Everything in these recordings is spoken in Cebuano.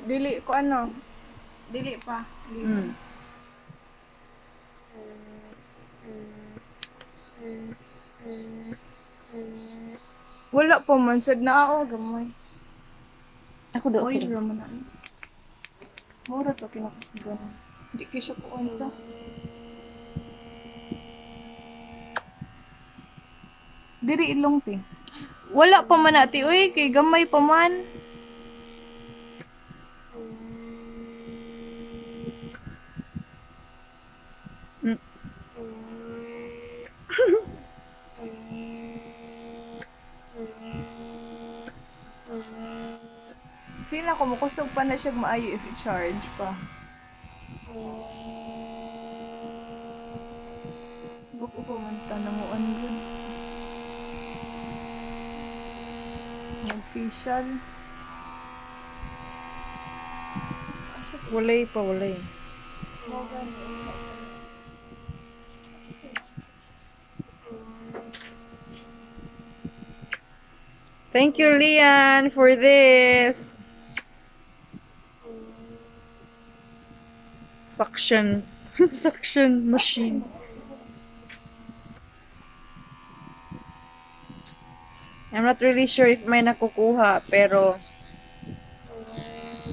Dili ko ano. Dili pa. Dili. Wala pa man sad na ako gamay. Ako do. Oil ra man na. Mura to kinakasgan. Di kay siya kuon sa. Diri ilong ti. Wala pa man na ti uy kay gamay pa man. Feel ako mokusog pa na siya maayo if i-charge pa. Buko pa man ta namuan gud. Mag-facial. Walay pa, walay. Thank you, Lian, for this. Suction. Suction machine. I'm not really sure if may nakukuha, pero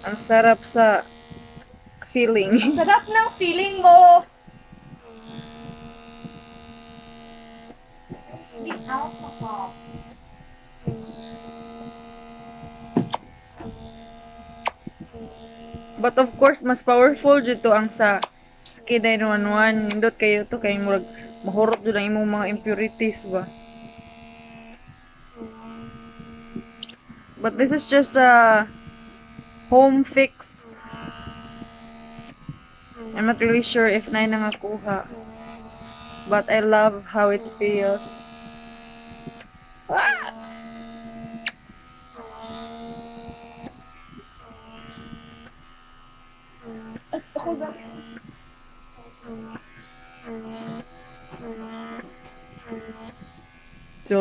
ang sarap sa feeling. Ang sarap ng feeling mo! The alcohol. But of course, mas powerful jud to ang sa Skin 911. Nindot kayo to kay murag mahurot jud ang imong mga impurities ba. But this is just a home fix. I'm not really sure if naay nangakuha. But I love how it feels. Ah! Ako ba? So,